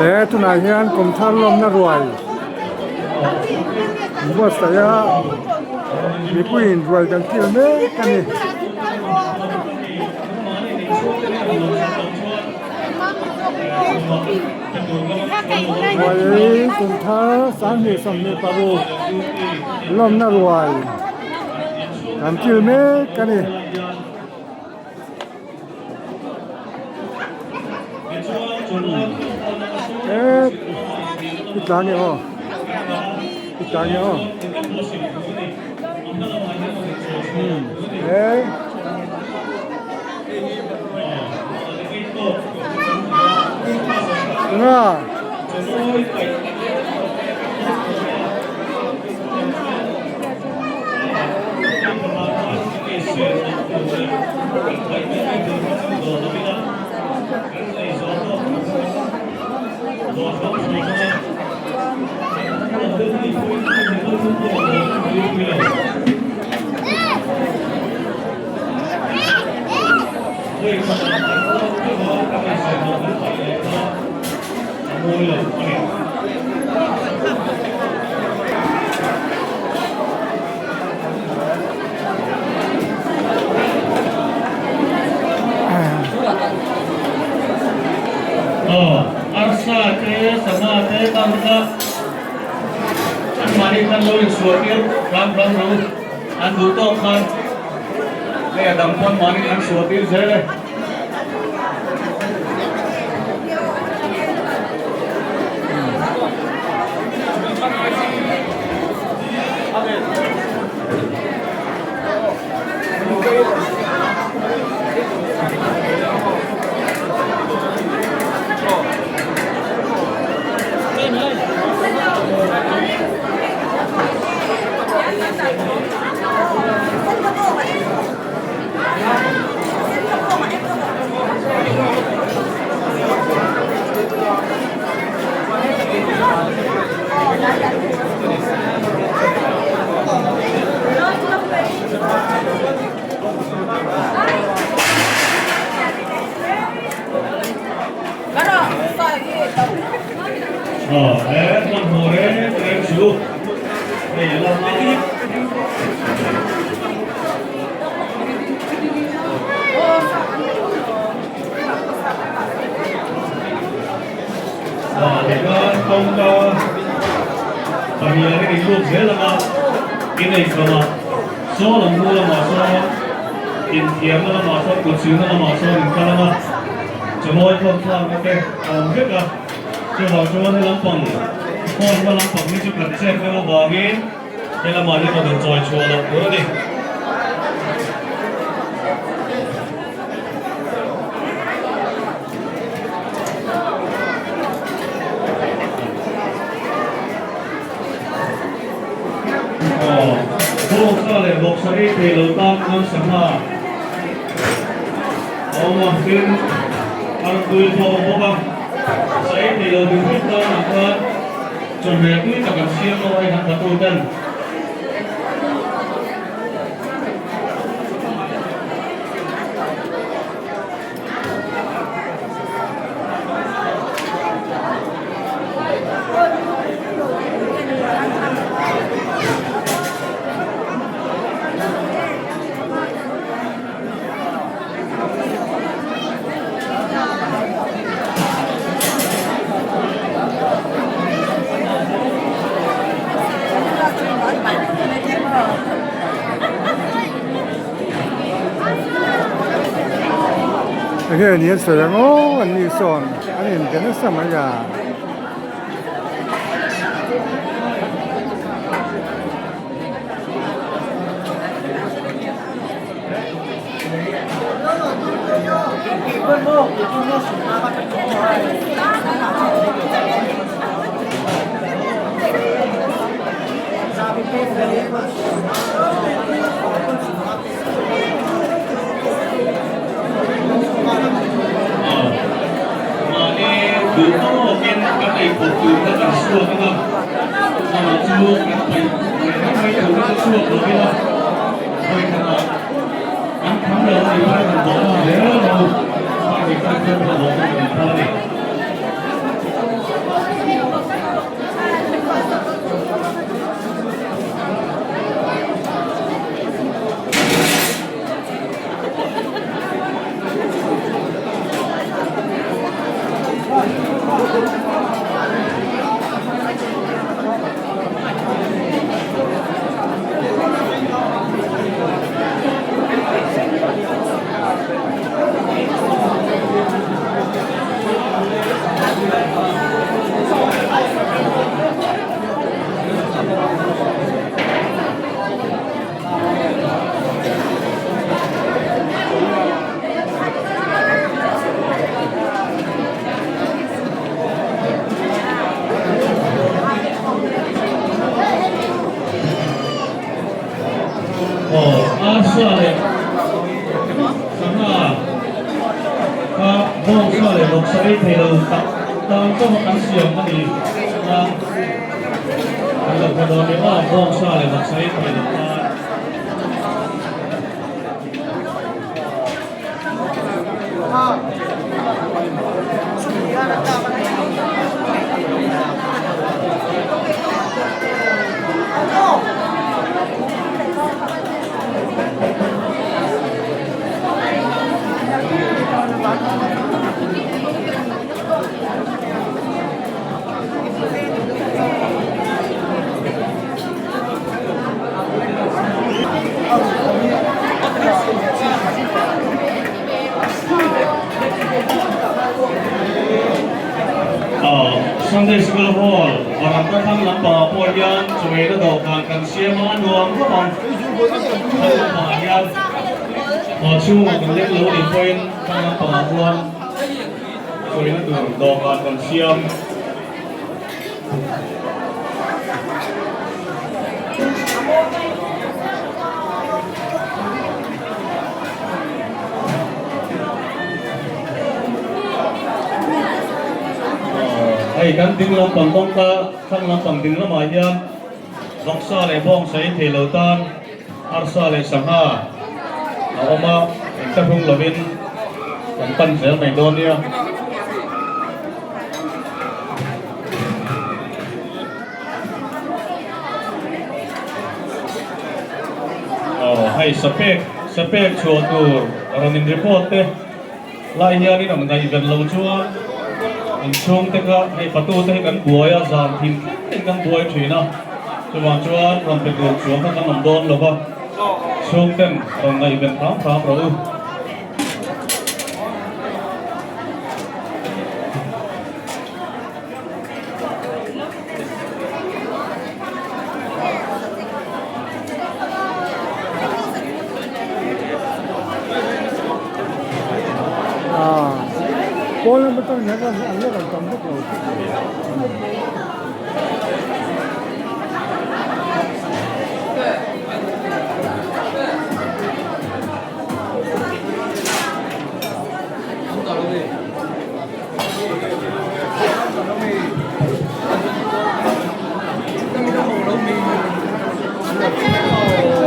Le tunah hian kum thar lawmna ruai buatsaih a mipuiin ruai kan kil mek a ni. Ruai kum thar 2026 lawmna ruai kan kil mek a ni. I tla nge aw i tla nge aw he nga Arsa te sangha te kang kha anmahni khan lo insual tir ram ram ro an duh tawk khan hei a dang pawn mahni an sual tir zel e. Enge ni an sawi ang aw an ni sawn an inbe nasa mai a. Mahni duh tawkin kan eikhawp tur kha kan suak ang a, amah chu kan paih leh mai mai tur kha chu suak lo ila, vawi khatah kan tham lo a nih pawn kan bawh zel lo, mahni khan khan kha bawh kan kan phal a ni. Vawksa ei thei lo tak tan chauh a kan siam a ni a, kan lo hre dawn nia aw, bawngsa leh vawksa ei thei lo tan. Sunday School Hall Varanda thlang lampangah pawh hian chawei na dawhkan kan siam a, a nuam khawp ang. Thlang lampangah hian aw chhungah kan leng lo nih pawhin thlang lampangah chuan chawei na tur dawhkan kan siam. Hei kan ding lampang kawngka thlang lampang ding lamah hian vawksa leh bawngsa ei thei lo tan arsa leh sangha a awm a, engthlahrung lovin kan pan zel mai dawn nia. Aw hei sapek sapek chhuah tur rawn in report te lai hianin an ngaihven lo chuan inchhung te kha hei fatu te hi kan buai a zan thim thleng thleng kan buai thin a chuvang chuan rawn pe tur chuang kha kan awm dawn lo va chhung ten rawn ngaihven hram hram rawh u. Pawn lam atang hian an la rawn tam vak lo.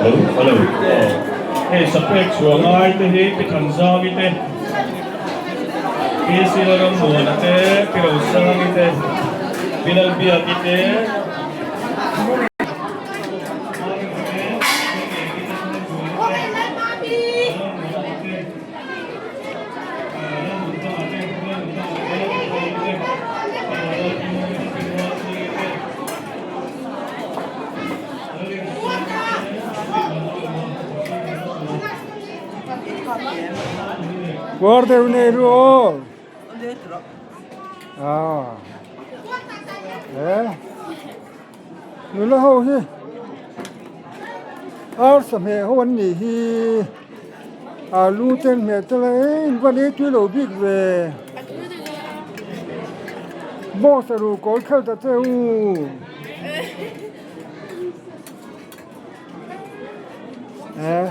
Hello, hello. Hei sapek chhuah ngai te hi Pi Thanzami te, Pi Silarammuana te, Pi Rosangi te, Pi Lalbiaki te. Puar deuh nei ru aw. Ah. Eh. Nula ho hi. Ar sahmeh ho an nih hi. Alu te an hmeh tel a eng van ei tui lo bik ve. Boss a ruh kawl khelh ta che u. Eh.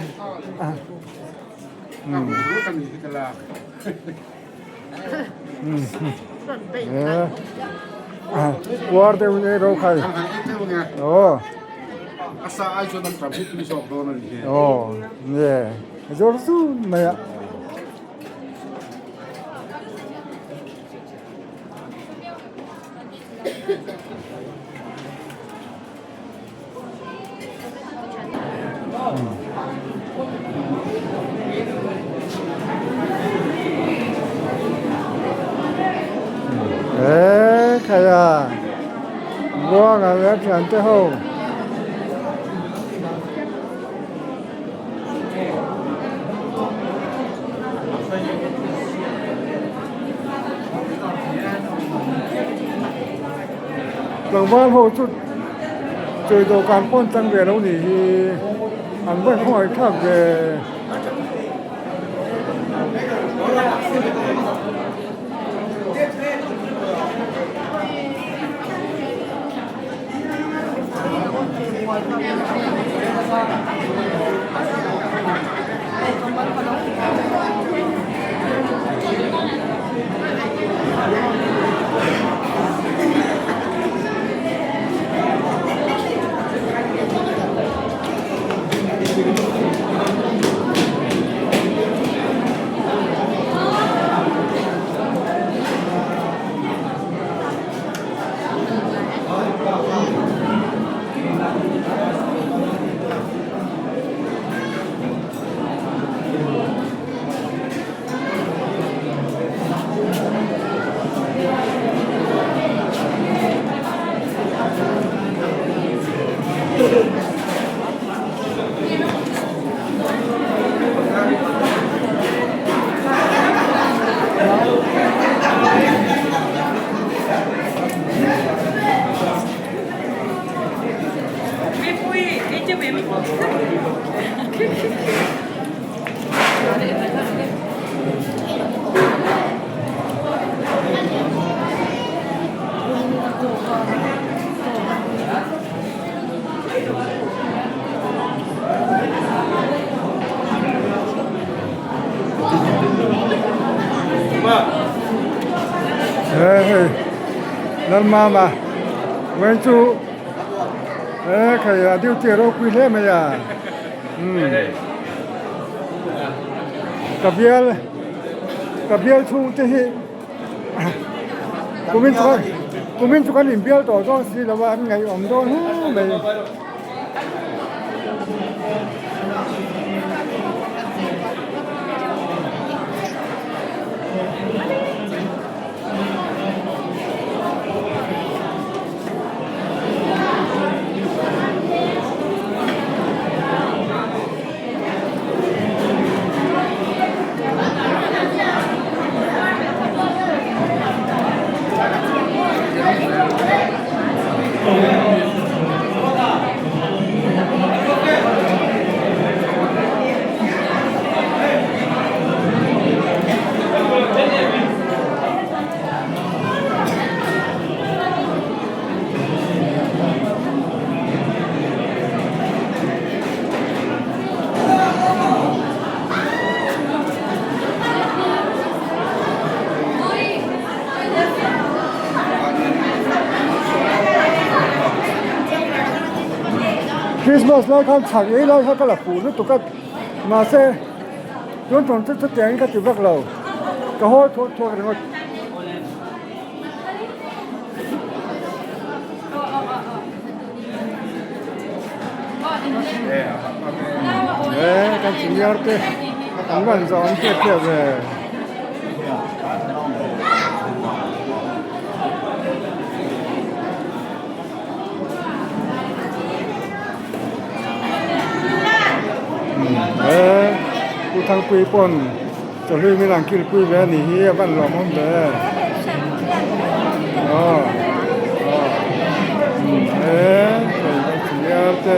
Puar deuh in ei ro khai. Aw. Aw nge zawr zun mai a. Eee khai a buanga leh a thiante ho. Tlangval ho chu chawi dawhkan pawn tang ve lo nih hi an va khawngaih thlak ve. He hei Lalmama vawiin chu he khai a duty a ropui hle mai a umm ka bial ka bial chhung te hi kumin chu kumin chu kan inbial tawh dawn si lo a an ngaihawm dawn hle mai. Christmas lai khan chhak ei lai kha ka la fuh lutuk a mahse tun tum chu chutiangin ka ti vak lo ka hawi thuak thuak ringawt. He kan senior te an van zawh an hriat hriat ve. He Pu Thangpui pawn chawhlui min ang kilpui ve a nih hi a van lawmawm ve. Aw aw he hei kan senior te.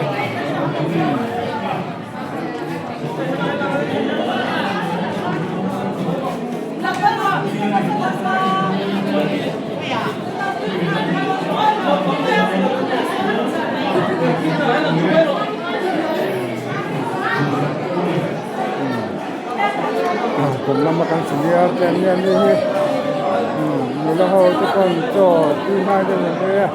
Kum lama kan senior te an nia mi hi nula ho te pawn chaw tui hnai deuh an ei a.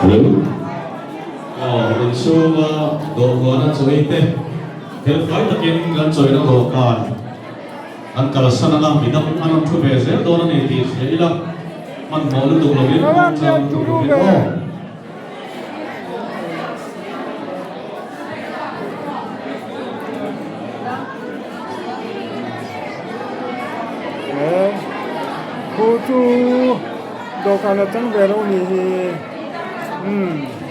Hello. Aw, inchhunga dawhkana chawi te felfai takin kan chawina dawhkan an kalsan anga midang an rawn thu ve zel dawn a ni tih hria ila hmanhmawh lutuk lovin chang lutuk lovin aw. Khu chu dawhkan a chang ve lo ni hi. Umm.